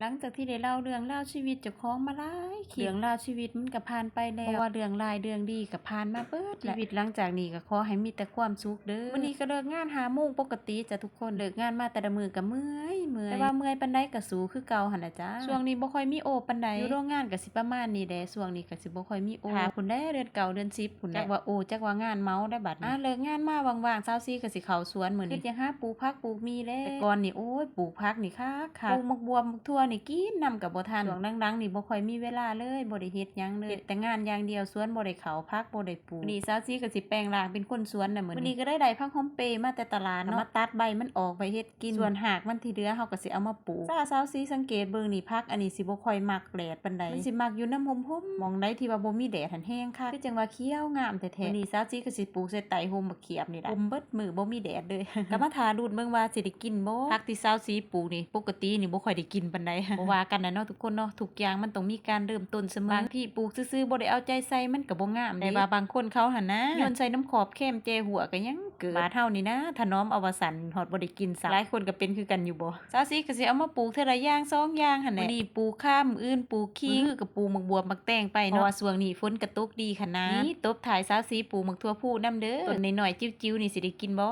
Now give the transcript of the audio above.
ຫຼັງຈາກທີ່ໄດ້ເລົ່າເລື່ອງລາວຊີວິດເຈົ້າຂອງມາຫຼາຍຄລິບ ເລື່ອງລາວຊີວິດມັນກໍຜ່ານໄປແລ້ວ ເພາະວ່າເລື່ອງຮ້າຍເລື່ອງດີກໍຜ່ານມາເບິດແລ້ວ ຊີວິດຫຼັງຈາກນີ້ກໍຂໍໃຫ້ມີແຕ່ຄວາມສຸກເດີ. ມື້ນີ້ກໍເລີກງານຫ້າໂມງປົກກະຕິຈ້ະທຸກຄົນ ເລີກງານມາແຕ່ລະມື້ກໍເມື່ອຍ ເມື່ອຍ ແຕ່ວ່າເມື່ອຍປານໃດກໍສູ້ຄືເກົ່າຫັ້ນລະຈ້າ. ຊ່ວງນີ້ບໍ່ຄ່ອຍມີໂອປານໃດ ຢູ່ໂຮງງານກໍຊິປະມານນີ້ແຫຼະ ຊ່ວງນີ້ກໍຊິບໍ່ຄ່ອຍມີໂອ ຖ້າພຸ້ນແຫຼະ ເດືອນເກົ້າເດືອນສິບພຸ້ນແຫຼະ ຈັກວ່າໂອຈັກວ່າງານເມົາໄດ໋ບັດນີ້. ເລີກງານມາຫວ່າງໆ ສາວສີກໍຊິເຂົ້າສວນມື້ນີ້ ຄິດຢາກຫາປູກຜັກປູກໝີ່ແຫຼະ ແຕ່ກ່ອນນີ້ໂອ້ຍ ປູກຜັກນີ້ຄັກໆ ປູກໝາກບວບໝາກຖົ່ວນີ້ກິນນຳກໍບໍ່ທັນ ຊ່ວງຫຼັງໆນີ້ບໍ່ຄ່ອຍມີເວລາເລີຍ ບໍ່ໄດ້ເຮັດຫຍັງເລີຍ ເຮັດແຕ່ງານຢ່າງດຽວ ສວນບໍ່ໄດ້ເຂົ້າ ຜັກບໍ່ໄດ້ປູກ. ມື້ນີ້ສາວສີກໍຊິແປງຮ່າງເປັນຄົນສວນນະມື້ນີ້ ມື້ນີ້ກໍໄດ້ໄດ້ຜັກຫອມເປມາແຕ່ຕະຫຼາດເນາະ ກໍມາຕັດໃບມັນອອກໄວ້ເຮັດ ກິນ ສ່ວນຮາກມັນທີ່ເຫຼືອເຮົາກໍຊິເອົາມາປູກ. ຊາ ສາວສີສັງເກດເບິ່ງນີ້ ຜັກອັນນີ້ຊິບໍ່ຄ່ອຍມັກແດດປານໃດ ມັນຊິມັກຢູ່ນຳຮົ່ມໆ ໝ່ອງໃດທີ່ວ່າບໍ່ມີແດດຫັ້ນແຮງຄັກ ຄືຈັ່ງວ່າຂຽວງາມແທ້ໆ. ມື້ນີ້ສາວສີກໍຊິປູກໃສ່ໃຕ້ຮົ່ມບັກຂຽບນີ້ລະ ຮົ່ມເບິດມື້ບໍ່ມີແດດເລີຍ ກໍມາຖ້າລຸ້ນເບິ່ງວ່າຊິໄດ້ກິນບໍ່ ຜັກທີ່ສາວສີປູກນີ້ ປົກກະຕິນີ້ບໍ່ຄ່ອຍໄດ້ກິນປານໃດ ບໍ່ວ່າກັນນະເນາະທຸກຄົນເນາະ ທຸກຢ່າງມັນຕ້ອງມີການເລີ່ມຕົ້ນສະເໝີ ບາງທີປູກຊື່ໆບໍ່ໄດ້ເອົາໃຈໃສ່ມັນກໍບໍ່ງາມເດ້ ແຕ່ວ່າບາງຄົນເຂົາຫັ້ນນະ ໂຍນໃສ່ນ້ຳຂອບແຄມແຈຫົວກໍຍັງ ເກີດ ບາດເຮົານີ້ນະ ຖະໜອມເອົາວ່າຊັ້ນ ຮອດບໍ່ໄດ້ກິນຊ້ຳ. ຫຼາຍຄົນກໍເປັນຄືກັນຢູ່ບໍ່? ສາວສີກໍຊິເອົາມາປູກເທື່ອລະຢ່າງສອງຢ່າງຫັ້ນແຫຼະ ມື້ນີ້ປູກຂ່າ ມື້ອື່ນປູກຂີງ ມື້ອື່ນກໍປູກໝາກບວບໝາກແຕງໄປເນາະ ເພາະວ່າຊ່ວງນີ້ຝົນກໍຕົກດີຂະໜາດ. ນີ້ຕົບທ້າຍສາວສີປູກໝາກຖົ່ວພູນຳເດີ ຕົ້ນນ້ອຍໆຈິ້ວໆນີ້ຊິໄດ້ກິນບໍ່?